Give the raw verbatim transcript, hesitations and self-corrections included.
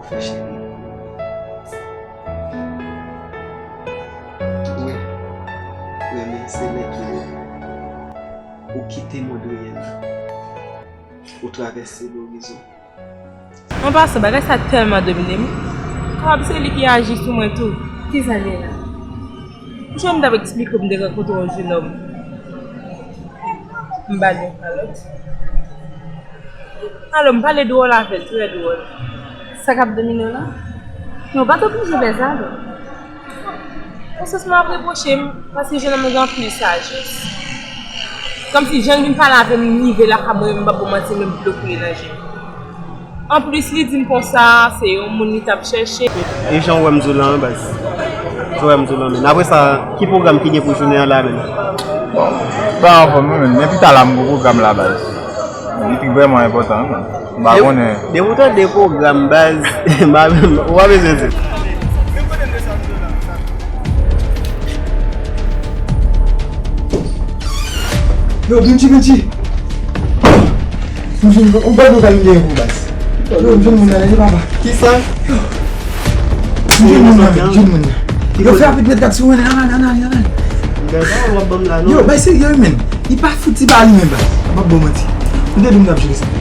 Cheri. Wi. Renmen se lè ke ou kite mond reyèl la. Ou travèse lorizon. An pasan, bagay sa tèlman domine m. Kapab se li ki aji sou mwen tou. Kisa l ye la? Jan m t ap eksplike w, m te rankontre yon jenòm. M ba l yon kalòt. Alò, m pale dwòl avè l, trè dwòl. Sa k ap domine w la? Non, w pa t oblije fè sa, non. Nan sans, m ap repwoche m, paske jenòm nan gen anpil sajès. Kòmsi jan l vin pale avè m, m rive lakay mwen, m p ap ba w manti, men dlo koule nan je m. Anplis, li di m konsa, se yon moun li t ap chèche. E jan w wè m di w lan, baz. Jan w wè m di w lan, men. Apre sa, ki pwogram ki gen pou jounen an la, menm? Bon, pa anfòm, non, men. Men pita la, m gen pwogram la, baz. Li vrèman enpòtan, wi, man. M pa konnen. Depi w tande pwogram, baz, m pa menm, ou pa bezwen di. Yo, Benji, Benji! M jwenn yon bèl nouvèl m genyen pou ou, baz. Yo, m jwenn moun nan, li papa. Kisa? M jwenn moun nan, m jwenn moun nan. Yo, fè rapid, met gad sou mwen, ann al, ann al, ann al. Gad sa w ap ban m la, non? Yo, bay serye wi, menn. Li pa fouti ba li menm, baz. M p ap ba w manti. M te di w m t ap jere sa.